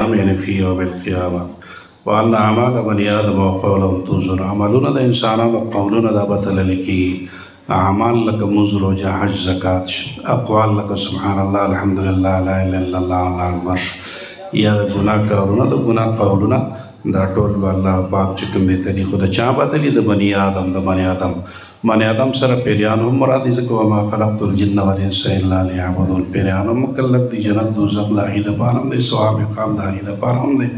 قیام، یعنی فی یوم القیامه. وان اعمال بنی آدم وقولهم توزن، عملونه د انسانانو قولونه دا به تلل کېږي. اعمال لکه مونځ، روژه، حج، زکات، اقوال لکه سبحان الله، الحمدلله، لا اله الا الله، الله اکبر، یا د ګناه کارونه، د ګناه قولونه، دا ټول به الله پاک چې کوم دی تلي. خو د چا به تلي؟ د بني آدم، د بني آدم. بني آدم سره پیریان هم مراد دي، ځکه وما خلقت الجن والانس الا ليعبدون. پیریان هم مکلف دي، جنت دوزخ د هغې دپاره هم دی، ثواب عقاب د هغې دپاره هم دی،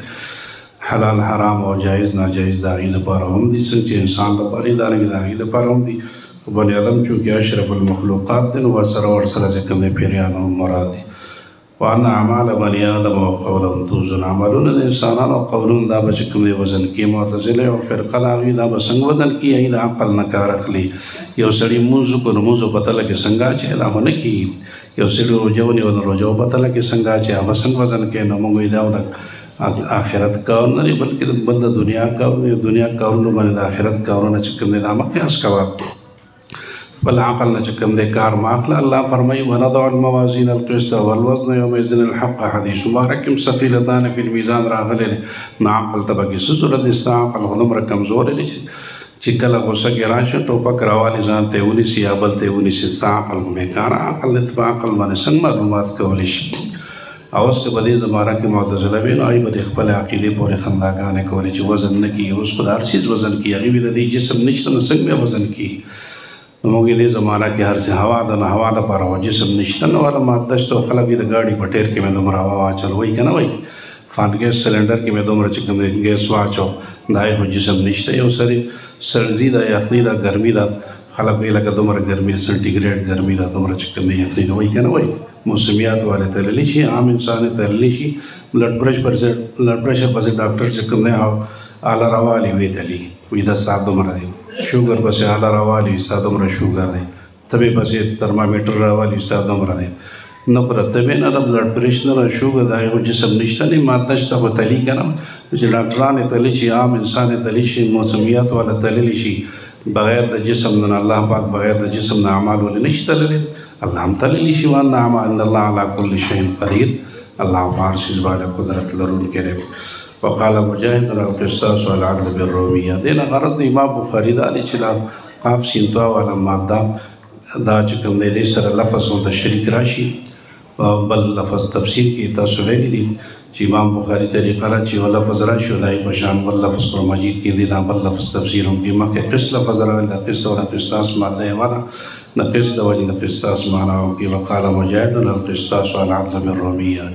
حلال حرام او جایز ناجایز د هغې دپاره هم دي، څنګه چې انسان دپاره دي دارنګه د هغې دپاره هم دي. خو بني آدم چونکې اشرف المخلوقات دی، نو ورسره چې کوم دی پیریان هم مراد دي. وان اعمال بني آدم وقولهم توزن، عملونه د انسانانو قولونه دا به چې کوم دی وزن کړي. معتزله او فرقه د هغوی دا به څنګه وزن کړي؟ هغوی د عقل نه کار اخلي. یو سړي لمونځ وکړو، نو لمونځ په تله کې څنګه اچوي؟ دا خو نه کېږي. یو سړي روژه ونیوه، نو روژه په تله کې څنګه اچوي؟ هغه څنګه وزن کوي؟ نو موږ وایو دا د آخرت کار نه دی، بلکې بل د دنیا کارونه، دنیا کارونو باندې د آخرت کارونه چې کوم دی دا مه قیاس کوه، خپل عقل نه چې کوم دی کار مه اخله. الله فرمایي ونضع الموازین القسط والوزن یومئذ الحق، حدیث مبارک هم ثقیلتان فی الميزان راغلی دی. نو عقل ته پکې څه ضرورت دی؟ ستا عقل خو دومره کمزوری دی چې کله غوسه کې راشه ټوپک راوالي ځان ته یې ونیسي یا بل ته یې ونیسي. ستا عقل خو بېکاره عقل دی، ته په عقل باندې څنګه معلومات کولی شي؟ او اوس که په دې زمانه کې معتزله وي، نو هغوی به د خپلې عقیدې پورې خنداګانې کولې چې وزن نه کېږي. اوس خو د هر څیز وزن کېږي، هغوی وي د دې جسم نشته نو څنګه بیا وزن کېږي؟ نو موږ دې زمانه کې هر څه هوا ده، نو هوا دپاره خو جسم نشته، نو هله ماده شته. او خلک یې د ګاډي په ټیر کې مې دومره هوا واچول، وایي که نه وایي؟ فان ګیس سلنډر کې مې دومره چې کوم دی ګیس واچو، دا یې خو جسم نشته. یو سړي سړزي ده، یخني ده، ګرمي ده، خلک وایي لکه دومره ګرمي سنټیګریډ ګرمي ده، دومره چې کوم دی یخني ده، وایي که نه وایي؟ موسمیات والے تللی شي، عام انسان یې تللی شي. بلډ پرېشر پسې ډاکټر چې کوم دی آله راوالي ویې تلي، وایي دا ستا دومره دی. شوګر پسې آله راوالي، ستا دومره شوګر دی. تبې پسې ترمامیټر راوالي، ستا دومره دی. نه خو د تبې نه، د بلډ پرېشر نه، شوګر د هغې خو جسم نشته دی، ماده شته خو تلي که نه. چې ډاکټران یې تللی شي، عام انسان یې تللی شي، موسمیات والا تللی شي، بغیر د جسم نه، الله پاک بغیر د جسم نه اعمال ولې نشي تللی؟ الله هم تللی شي. وان اعمال ان الله علی کل شیء قدیر، الله په هر څیز باندې قدرت لرونکی دی. وقال مجاهد القسطاس والعدل بالرومیه. دې نه غرض د امام بخاري دا دی چې دا قاف سین طا والا ماده دا چې کوم دی دې سره لفظ ورته شریک راشي، بل لفظ تفسیر کې تاسو ویلي دي چې امام بخاري طریقه را چې یو لفظ راشي او د هغې په شان بل لفظ قرآن مجید کې دی، دا بل لفظ تفسیر هم کې مخکې قسط لفظ راغلی، د قسط او د قسطاس ماده یې وله، د قسط د وجې د قسطاس معنا هم کې. وقال مجاهد القسطاس والعدل بالرومیه.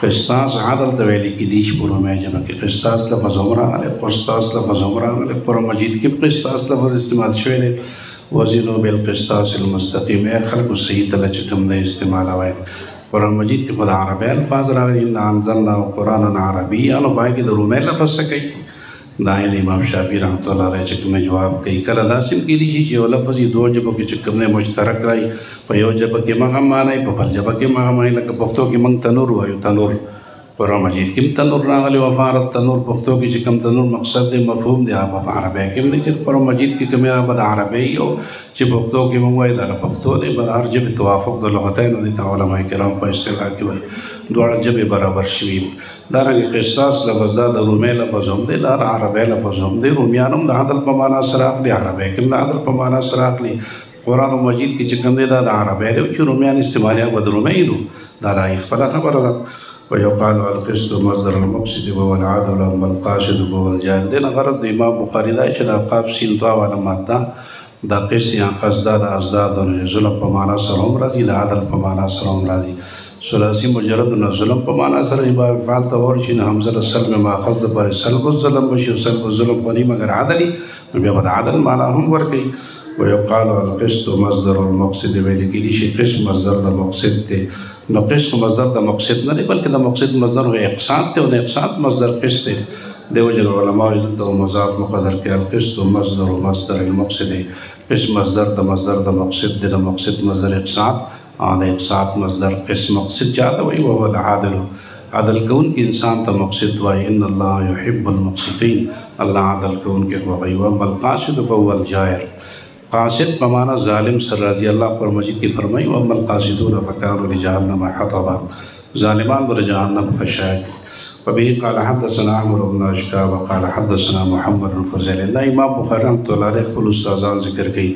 قسطاس عدل ته ویل کېدی شي په رومي ژبه کې. قسطاس لفظ هم راغلی، قسطاس لفظ هم راغلی، قرآن مجید کې قسطاس لفظ استعمال شوی دی. وزنوا بالقسطاس المستقیم، ای خلکو صحیح تله چې کوم دی استعمالوئ. قرآن مجید کې خو د عربي الفاظ راغلي، انا انزلناه قرآنا عربیا، نو پای کې د رومي لفظ څه کوي؟ دا یې د امام شافعي رحمة الله علیه چې کوم جواب کوي. کله داسې هم کېدی شي چې یو لفظ یې دوه ژبو کې چې کوم دی مشترک راي، په یو ژبه کې مغه معنی، په بل ژبه کې مغه معنی. لکه پښتو کې موږ تنور وایو، تنور قرآن مجید کې هم تنور راغلی، وفارت تنور پښتو کې چې کوم تنور مقصد دی مفهوم دی، هغه په عربۍ کې هم دی چې قرآن مجید کې کوم هغه به د عربۍ او چې پښتو کې موږ وایو دا د پښتو دی، به د هر ژبې توافق د لغتینو دی ته علما کرام په اصطلاح کې وایي، دواړه ژبې برابر شوي. دارنګه قسطاس لفظ دا د رومي لفظ هم دی، دا د عربۍ لفظ هم دی. رومیان هم د عدل په معنا سره اخلي، عربۍ کې هم د عدل په معنا سره اخلي. قرآن مجید کې چې کوم دی دا د عربۍ دی، چې رومیان استعمالي هغه د رومي نو دا د هغې خپله خبره ده. ويقال القسط مصدر المقصد وهو العدل، اما القاصد فهو الجائر. دې نه غرض د امام بخاري دا چې دا قاف سین طا والا ماده دا قسط یا قصد دا د اضداد او ظلم په معنا سره هم راځي، د عدل په معنا سره هم راځي. ثلاثي مجرد نه ظلم په معنا سره چې باب فعل ته ورشي، نو همزه د سلب ماخذ دپاره سلب الظلم به شي، او سلب الظلم خو نه مګر عدل، نو بیا به د عدل معنا هم ورکوي. ويقال القسط مصدر المقصد، ویل کېدی شي قسط مصدر د مقصد دی، نو قسط مصدر د مقصد نه دی، بلکې د مقصد مصدر هو اقصاد دی، او د اقصاد مصدر قسط دی. د وجه علماء دلته مضاف مقدر کې القسط مصدر مصدر المقصد دی، قسط مصدر د مصدر د مقصد دی، د مقصد مصدر اقصاد، او د اقصاد مصدر قسط. مقصد چاته وایي؟ وهو العادل، عدل کوونکی انسان ته مقصد وایي. ان الله يحب المقسطين، الله عدل کوونکی خوښوي. واما القاصد فهو الجائر، قاصد په معنا ظالم سره راځي. الله قرآن مجید کې فرمایي واما القاصدون فکانوا لجهنم حطبا، ظالمان به د جهنم خشاک. وبه قال حدثنا احمد بن اشکاب وقال حدثنا محمد بن فضیل. دا امام بخاري رحمة الله علیه خپل استادان ذکر کوي.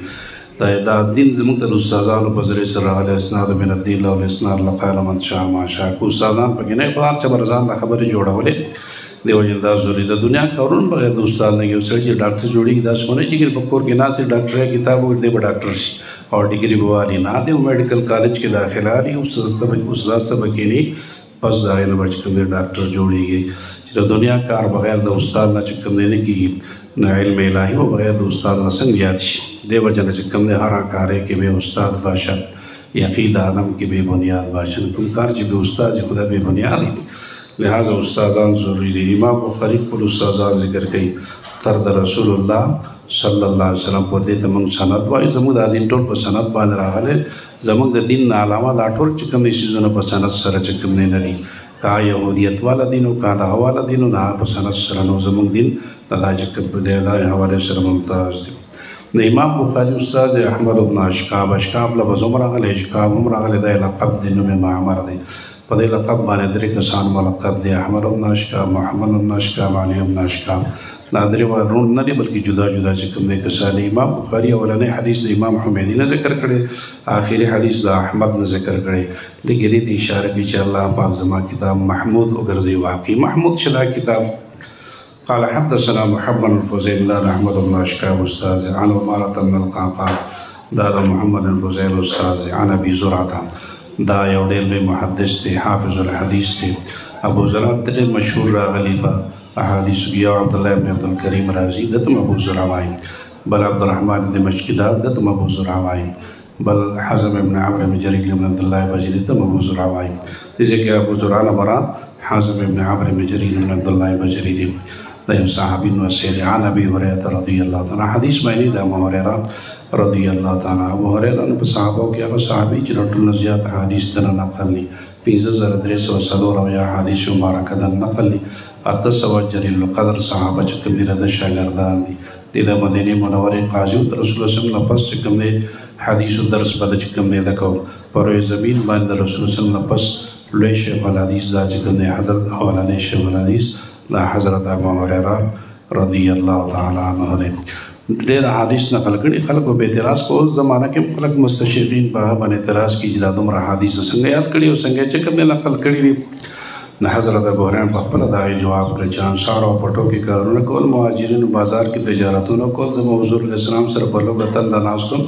دا دین زموږ د استادانو په ذریعه سره راغلی، اسناد من الدین لولا اسناد لقال من شاء ما شاء. کو استادان پکې نه، خدای چې برزان د خبرې جوړولې دی وجه دا ضروري د دنیا کارون بغیر د استاد نه. یو سړی چې ډاکټر جوړیږي داسې خو نه چې په کور کې ناست ډاکټر کتاب وګوري دی به ډاکټر شي او ډیګري به والي نه، دی میډیکل کالج کې داخله لري، استاد ته به کښېني، پس د هغې نه به چې کوم دی ډاکټر جوړیږي. چې د دنیا کار بغیر د استاد نه چې کوم دی نه کېږي، نو علم الهي به بغیر د استاد نه څنګه یاد شي؟ دې وجه نه چې کوم دی هر کارې کې بې استاد باشد، یقین عالم کې بې بنیاد باشد. کوم کار چې بې استاد وي خدای بې بنیاد وي، لہذا استادان ضروري دي. امام بخاري خپل استادان ذکر کوي تر د رسول الله صلی الله علیه وسلم پورې. دې ته موږ سند وایو. زموږ د دین ټول په سند باندې راغلی. زموږ د دین نه علاوه دا ټول چې کوم دي څیزونه په سند سره چې کوم دی نه دي، کا یهودیت والا دین او کا دغه والا دین نه په سند سره. نو زموږ دین دا چې کوم دی دا حواله سره ممتاز دی. د امام بخاري استاد احمد بن اشکاب، اشکاب لفظ هم راغلی، اشکاب هم راغلی، دا لقب دی، نوم یې معمر دی. په دې لقب باندې درې کسان ملقب دي، احمد بن اشکاب، محمد بن اشکاب، علي بن اشکاب. دا درې وروڼه نه دي بلکې جدا جدا چې کوم دی کسان. امام بخاري اولنی حدیث د امام حمیدي نه ذکر کړی، آخري حدیث د احمد نه ذکر کړی. لیکن دې ته اشاره کوي چې الله پاک زما کتاب محمود وګرځي، واقعي محمود شه دا کتاب. قال حدثنا محمد الفضيل دا احمد بن اشکاب استاذ، عن عمارة بن القعقاع دا د محمد الفضيل استاذ، عن ابي زرعة دا یو ډېر لوی محدث دی، حافظ الحدیث دی. ابو زرعه ډېر مشهور راغلی په احادیث کې. یو عبدالله ابن عبدالکریم رازي ده ته هم ابو زرعه وایي، بل عبدالرحمن دمشقي ده ته هم ابو زرعه وایي، بل حزم ابن عمرو بن جرير بن عبد الله بجلي ته هم ابو زرعه وایي. دې ځای کې ابو زرعه نه مراد حزم ابن عمرو بن جرير بن عبد الله بجلي دی، دا یو صحابي نو سید. عن ابي هريره رضي الله تعالی حدیث معنی د ابو هريره رضي الله تعالی. ابو هريره نو په صحابو کې هغه صحابي چې له ټولو زیات حدیث تنه نقل دي، 5304 او یا حدیث مبارکه د نقل دي. 800 جلیل القدر صحابه چې کوم دي د شاګردان دي. د مدینې منورې قاضي او د رسول الله صلی الله علیه وسلم نه پس چې کوم دی حدیث درس به چې کوم دی د کو پر زمین باندې د رسول الله صلی الله علیه وسلم نه پس لوی شیخ الحدیث دا چې کوم دی حضرت اولنې شیخ الحدیث دا حضرت ابو هريره رضی الله تعالی عنه دی. ډېر حدیث نقل کړي. خلکو به اعتراض کو، زمانه کې خلک مستشرقین په هغه باندې اعتراض کوي چې دا دومره حدیث څنګه یاد کړي او څنګه چې کوم نقل کړي دي. نه حضرت ابو هريره په خپله د هغې جواب کړی چې انصارو په پټو کې کارونه کول، مهاجرینو بازار کې تجارتونه کول، زه به حضور علیه السلام سره په لوږه تنده ناست وم،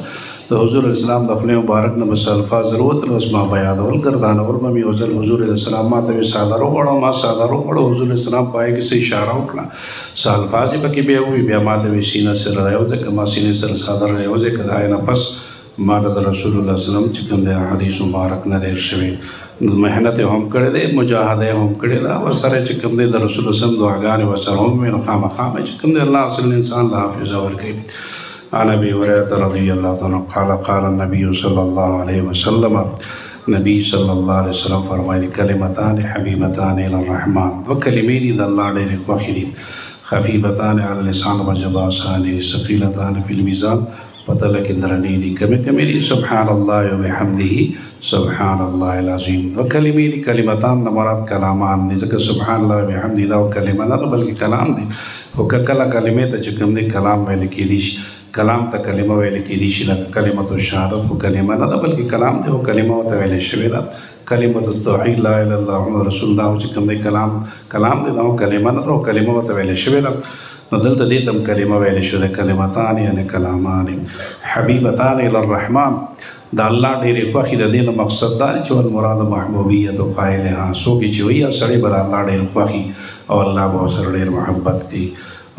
د حضور علیه السلام د خولې مبارک نه به څه الفاظ راوتل، اوس ما به یادول، ګردانول به مې. یو ځل حضور علیه السلام ما ته ویې څادر وغوړوه، ما څادر وغوړوه. حضور علیه السلام په هغې کې څه اشاره وکړه، څه الفاظ یې پکې بیا وویل، بیا ما ته ویې سینه سره راوځه، که ما سینې سره څادر راوځه، که د هغې نه پس ما له د رسول الله صلی الله علیه وسلم چې کوم دی حدیث مبارک نه دی شوی. محنت یې هم کړی دی، مجاهده یې هم کړې ده، ورسره چې کوم دی د رسول الله صلی الله علیه وسلم دعاګانې ورسره هم وي، نو خامخا به چې کوم دی الله اصل انسان له حافظه ورکوي. عن ابي هريره رضي الله تعالى عنه قال قال النبي صلى الله عليه وسلم، نبی صلی الله علیه وسلم فرمایلی کلمتان حبیبتان الی الرحمن، دوه کلمې دي د الله ډېرې خوښې دي، خفیفتان علی اللسان وجب آسان دي، ثقیلتان فی الميزان، په تله کې درنې دي. کمې کمې دي، سبحان الله وبحمده سبحان الله العظیم. دوه کلمې دي، کلمتان نه مراد کلامان دي، ځکه سبحان الله وبحمده دا کلمه نه ده بلکې کلام دی. خو که کله کلمې ته چې کوم دی کلام ویل کېدی شي، کلام ته کلمه ویل کېدی شي، لکه کلمة الشهادت خو کلمه نه ده بلکې کلام دی، خو کلمه ورته ویلې شوې ده. کلمة التوحید لا اله الا الله محمد رسول الله چې کوم دی کلام کلام دی، دا کلمه نه ده خو کلمه ورته ویلې شوې ده. نو دلته دې ته هم کلمه ویلې شوې ده، کلمتان یعنې کلامان حبیبتان الی الرحمن، د الله ډېرې خوښې. د دې نه مقصد دا دی چې والمراد محبوبیت قائلها، څوک چې وایي هغه سړی به د الله ډېر خوښي او الله به ورسره ډېر محبت کوي.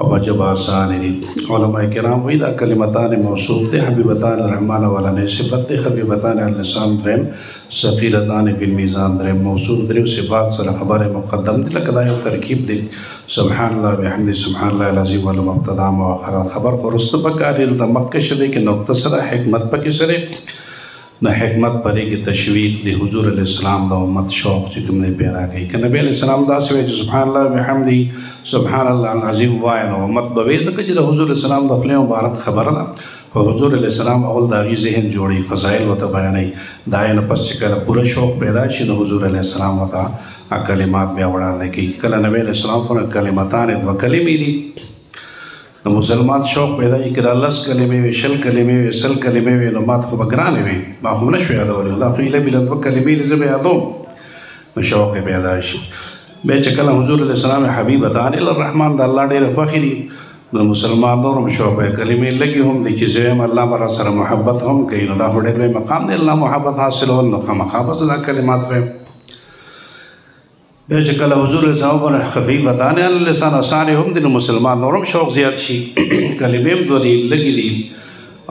او عجب آسان دي. علماء کرام وایي دا کلمتان موصوف دي، حبیبتان الرحمن اولنې صفت دی، خفیفتان علی اللسان دویم، ثقیلتان فی الميزان دریم، موصوف دریو صفات سره خبر مقدم دی، لکه دا یو ترکیب دی. سبحان الله بحمده سبحان الله العظیم ولا مبتدا مؤخر، خبر خو وروسته پکار دی، دلته مخکې شه دی کې نقطه سره حکمت پکې سره، نو حکمت پرې کې تشویق دی حضور علیه السلام د امت شوق چې کوم دی پیدا کوي. که نبی علیه السلام داسې وایي چې سبحان الله بحمده سبحان الله العظیم وایي، نو امت به وایي، ځکه چې د حضور علیه السلام د خولې مبارک خبره ده. خو حضور علیه السلام اول د هغې ذهن جوړوي، فضایل ورته بیانوي. د هغې نه پس چې کله پوره شوق پیدا شي نو حضور علیه السلام ورته کلمات بیا وړاندې کوي. کله نبی علیه السلام فرمایي کلمتان دوه کلمې دي، نو مسلمان شوق پیدا شي که دا 10 کلمې وي، 20 کلمې وي، 100 کلمې وي، نو ماته خو به ګرانې وي، ما خو نه شو یادولی، دا خو ایله بیله دوه کلمې دي زه به یادوم. نو شوق یې پیدا شي. بیا چې کله حضور علیه السلام حبیبتان الی الرحمن د الله ډېرې خوښې دي، نو مسلمان نور هم شوق پیدا کلمې لږې هم دي چې زه وایم الله به را سره محبت هم کوي، نو دا خو ډېر لوی مقام دی الله محبت حاصلول، نو خامخا به زه دا کلمات وایم. بیا چې کله حضور علیه السلام فرمایي خفیفتان علی اللسان اسانې هم دي، نو مسلمان نور هم شوق زیات شي. کلمې هم دوه دي لږې دي،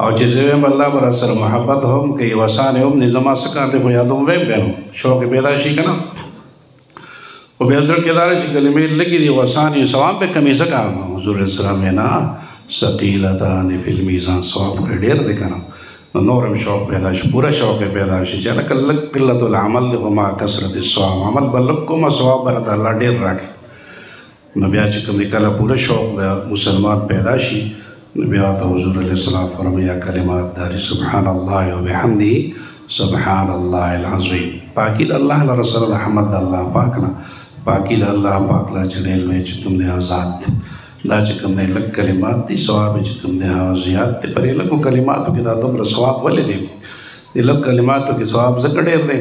او چې زه وایم الله به را سره محبت هم کوي او اسانې هم دي، زما څه کار دی خو یادوم وایم بیا نو شوق یې پیدا شي که نه. خو بیا زړه کې دا چې کلمې لږې دي او اسانې ثواب به کمې ځکه حضور علیه السلام وایي نه ثقیلتان فی المیزان، ثواب خو یې ډېر دی که نه. نو نور هم شوق پیدا شي، پوره شوق یې پیدا شي چې لکه لږ قلت العمل دی خو ما کثرت الثواب، عمل به لږ کومه ثواب به راته الله ډېر راکړي. نو بیا چې کوم دی کله پوره شوق د مسلمان پیدا شي، نو بیا ته حضور علیه السلام فرمایي کلمات داري سبحان الله وبحمده سبحان الله العظیم. پاکي د الله لره سره د حمد د الله پاک نه، پاکي د الله پاک لره چې ډېر لوی چې کوم دی آزاد دی. دا چې کوم دی لږ کلمات دي، ثواب یې چې کوم دی هغه زیات دی. پر لږو کلماتو کې دا دومره ثواب ولې دی؟ د لږ کلماتو کې ثواب ځکه ډېر دی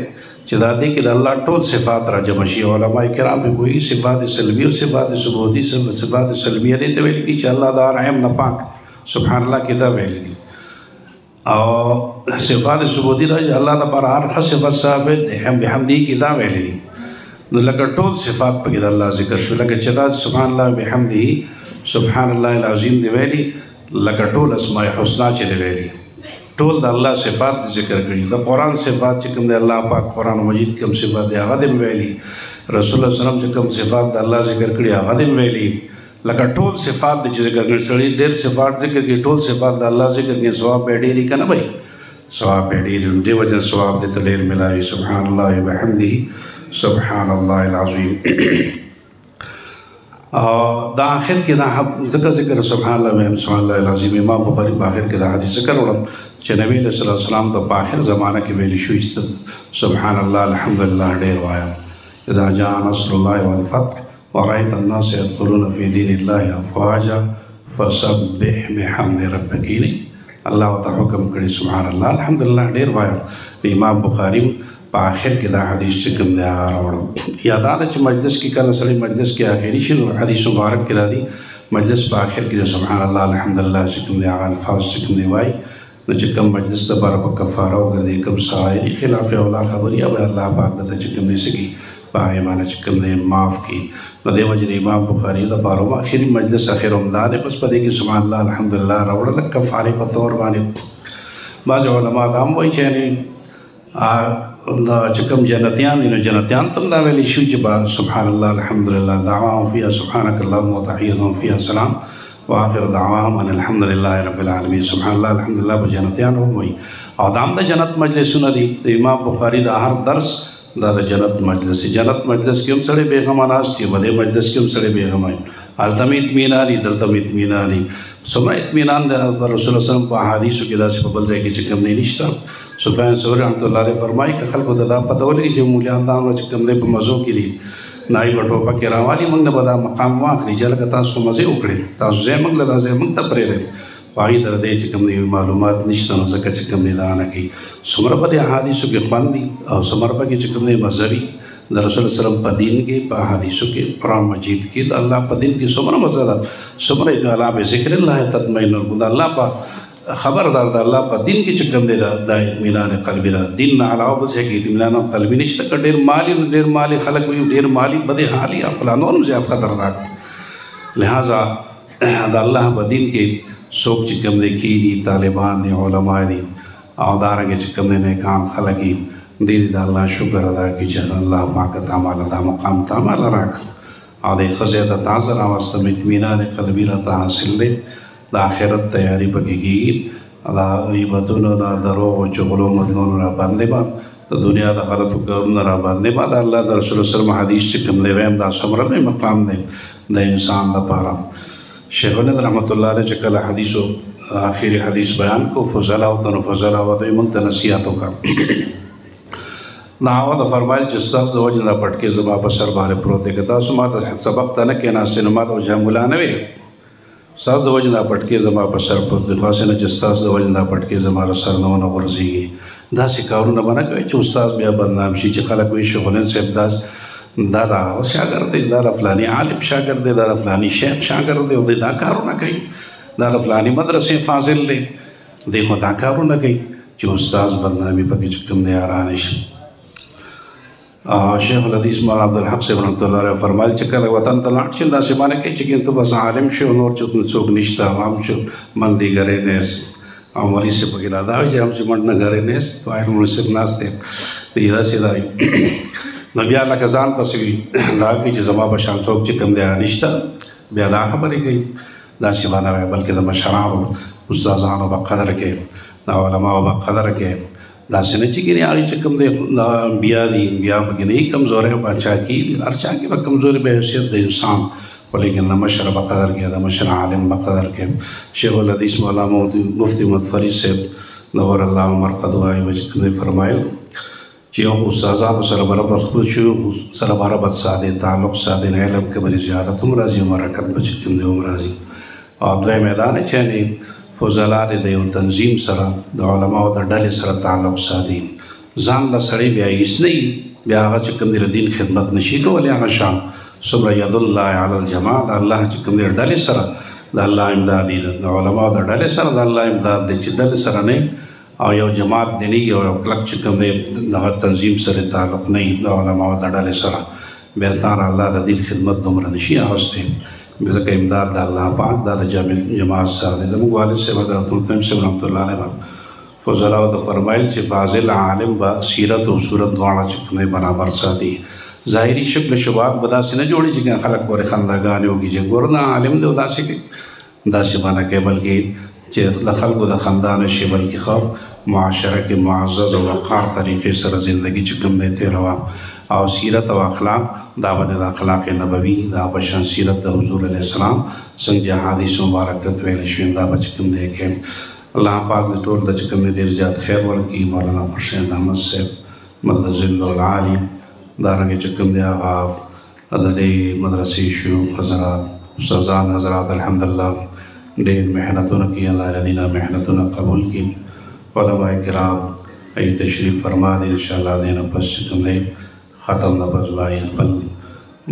چې دا دې کې د الله ټول صفات را جمع شي. علما کرام به پوهېږي صفات سلبي او صفات ثبوتي. صفات سلبیه دې ته ویل کېږي چې الله د هر عیب نه پاک دی، سبحان الله کې دا ویلي دي. او صفات ثبوتي راځي الله لپاره هر ښه صفت ثابت دی، هم بحمدي کې دا ویلي دي. نو لکه ټول صفات پکې د الله ذکر شو، لکه چې دا سبحان الله بحمده سبحان الله العظیم دی ویلي، لکه ټول اسماء حسنا چې دی ویلي، ټول د الله صفات دی ذکر کړي. د قرآن صفات چې کوم دی الله پاک قرآن مجید کوم صفات دی هغه دی ویلي، رسول الله صلی الله علیه وسلم چې کوم صفات د الله ذکر کړي هغه دی ویلي. لکه ټول صفات دی چې ذکر کړي، سړي ډېر صفات ذکر کړي، ټول صفات د الله ذکر کړي، ثواب به ډېر که نه بھائی؟ ثواب به ډېر. نو دې وجه ثواب دې ته ډېر ملاوي. سبحان الله وبحمده سبحان الله العظیم. او دا آخر کې دا ذکر ذکر سبحان الله وبحمده سبحان الله العظیم، امام بخاري په آخر کې دا حدیث ذکر وړم چې نبی علیه الصلاة والسلام ته په آخر زمانه کې ویل شوي چې سبحان الله الحمدلله ډېر وایم. اذا جاء نصر الله والفتح ورأيت الناس يدخلون في دين الله أفواجا فسبح بحمد ربك. الله ته حکم کړی سبحان الله الحمدلله ډېر وایم. امام بخاري په آخر کې دا حدیث چې کوم دی هغه راوړم. یا دا ده چې مجلس کې کله سړی مجلس کې آخري شي، نو حدیث مبارک کې راځي مجلس په آخر کې سبحان الله الحمدلله چې کوم دی هغه الفاظ چې کوم دی وایي، نو چې کوم مجلس دپاره په کفاره وګرځي، کوم سوایري خلاف اولا خبرې یا به الله پاک دته چې کوم دی څه کړي په هغې باندې چې کوم دی معاف کړي. نو دې وجې د امام بخاري دپاره هم آخري مجلس آخر هم دا دی، بس په دې کې سبحان الله الحمدلله راوړله کفارې په طور باندې. بعضې علما دا هم وایي چې یعنې دا چې کوم جنتیان دي، نو جنتیان ته هم دا ویلی شوي چې سبحان الله الحمدلله دعواهم فيها سبحانك اللهم وتحيتهم فيها سلام واخر دعواهم ان الحمد لله رب العالمین. سبحان الله الحمدلله به جنتیان هم وایي. او دا هم د جنت مجلسونه دي. د امام بخاري د هر درس دا د جنت مجلس، جنت مجلس کې هم سړی بېغمه ناست وي، په دې مجلس کې هم سړی بېغمه وي. هلته هم اطمینان وي، دلته هم اطمینان وي. څومره اطمینان د رسول الله صلی الله علیه وسلم په احادیثو کې داسې په بل ځای کې چې کوم دی نشته. سفیان ثوري رحمة الله علیه فرمایي که خلکو ته دا پته ولګي چې مولیان دا چې کوم دی په مزو کې دي، نایي به ټوپک یې راوالي، موږ نه به دا مقام واخلي چې هلکه تاسو خو مزې وکړې، تاسو ځای موږ له دا ځای موږ ته پرېږدئ. خو هغوی ته د دې چې کوم دی معلومات نشته، نو ځکه چې کوم دی دا نه کوي. څومره په دې احادیثو کې خوند دي او څومره پکې چې کوم دی مزه وي د رسول الله صلی الله علیه وسلم په دین کې، په احادیثو کې، قرآن مجید کې، د الله په دین کې څومره مزه ده، څومره د الله به ذکر الله تطمئن القلوب. د الله په خبردار د الله په دین کې چې کوم دی دا اطمینان قلبي ده. دین نه علاوه بل څه کې اطمینان قلبي نشته. که ډېر مالي نو ډېر مالي خلک وي، ډېر مالي بدې حالي او فلان نور هم زیات خطرناک. لہذا د الله په دین کې څوک چې کوم دی کیني، طالبان دي، علما دي، او دارنګه چې کوم دی نیکان خلک دي، دې د الله شکر ادا کړي چې الله پاک ته ماله دا مقام ته ماله راکړ او دې ښځې ته تازه راوستم، اطمینان قلبي راته حاصل دی، د آخرت تیاری پکې کېږي. دا غیبتونو نه، دروغو، چغلو، مدلونو را باندې به د دنیا د غلطو کارونو را باندې به د الله د رسول الله صلی الله علیه وسلم حدیث چې کوم دی وایم دا څومره لوی مقام دی د انسان دپاره. شیخ الهند رحمة الله علیه چې کله حدیثو آخري حدیث بیان کو فضلاو ته، نو فضلاو ته یې مونږ ته نصیحت وکړه. نو هغه ته فرمایل چې ستاسو د وجې نه پټکې زما په سر باندې پروت دی، که تاسو ما ته سبق ته نه کښېناستئ نو ما ته جهمولا نه وي، ستاسو د وجې نه پټکې زما په سر پروت دی، خو هسې نه چې ستاسو د وجې نه پټکې زما له سر نه ونه غورځېږي. داسې کارونه به نه کوئ چې استاد بیا بدنام شي، چې خلک وایي شیخ الهند صاحب دا د هغه شاګرد دی، دا د فلاني عالم شاګرد دی، دا د فلاني شیخ شاګرد دی، او دی دا کارونه کوي، دا د فلاني مدرسې فاضل دی، دی خو دا کارونه کوي چې استاد بدنامي پکې چې کوم دی رانه شي. شیخ الحدیث مولانا عبدالحق صاحب رحمة الله علیه فرمایل چې کله وطن ته لاړ شي داسې باندې کوي چې ته بس عالم شې او نور چې څوک نشته، عوام شو من دې ګرې نیست، او مولوي صاحب پکې دا وایي چې هم چې من نه ګرې نیست تو آی مولوي صاحب ناست دی، دی داسې دا وایي. نو بیا لکه ځان پسې دا کوي چې زما په شان څوک چې کوم دی نشته، بیا دا خبرې کوي. داسې به نه وایي، بلکې د مشرانو استادانو به قدر کوي، د علماو به قدر کوي. داسې نه چې ګینې هغې چې کوم دی دا انبیا دي، انبیا به ګینې کمزوری به چا کي، هر چا کې به کمزوري به حیثیت د انسان، خو لیکن د مشر به قدر کوي، د مشر عالم به قدر کوي. شیخ الحدیث مولانا مفتي محمد فرید صاحب نور الله مرقد وایي به چې کوم دی فرمایل چې یو خو استادانو سره برابر خپل شیوخ سره برابر ساتي، تعلق ساتي، علم کې به زیارت هم راځي او برکت به چې کوم دی هم راځي. او دویم دا دی چې یعنې فضلا دې د یو تنظیم سره د علماو د ډلې سره تعلق ساتي، ځان له سړی بیا هیڅ نه وي، بیا هغه چې کوم دی د دین خدمت نشي کولی. هغه شان څومره ید الله علی الجماع، د الله چې کوم دی ډلې سره د الله امداد دی، د علماو د ډلې سره د الله امداد دی، چې ډلې سره نه او یو جماعت دی نه او یو کلک چې کوم دی دغه تنظیم سره تعلق نه وي د علماو د ډلې سره، بیا تا الله د دین خدمت دومره نشي اخیستی، ځکه امداد د الله پاک دا د جماعت سره دی. زموږ والد صاحب حضرت محترم صاحب رحمة الله علیه فضلاو ته فرمایل چې فاضل عالم به سیرت او صورت دواړه چې کوم دی برابر ساتي، ظاهري شکل شبهات به داسې نه جوړي چې خلک پورې خنداګانې وکړي چې ګوره دا عالم دی او داسې کوي، داسې به نه کوي، بلکې چې له خلکو د خندا نه شي، بلکې ښه معاشره کې معزز او وقار طریقې سره زندګي چې کوم دی تېروه. او سیرت او اخلاق دا باندې د اخلاق نبوي دا په شان سیرت د حضور علیه السلام څنګه چې احادیث مبارکه کې ویل شوي دا به چې کوم دی کې الله پاک دې ټول ته چې کوم دی ډېر زیات خیر ورکړي. مولانا خورشید احمد صاحب مد ظل العالي دارنګه چې کوم دی هغه د دې مدرسې شیوخ حضرات استادان حضرات الحمدلله ډېر محنتونه کوي، الله دې دینه محنتونه قبول کړي. علماء کرام ای تشریف فرما دي، ان شاء الله دې نه پس چې کوم دی ختم نه پس به خپل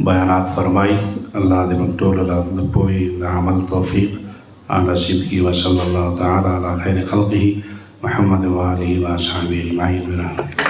بیانات فرمایي. الله دې موږ ټولو له د پوهې د عمل توفیق نصیب کړي. وصلی الله تعالی علی خیر خلقه محمد وآله واصحابه اجمعین.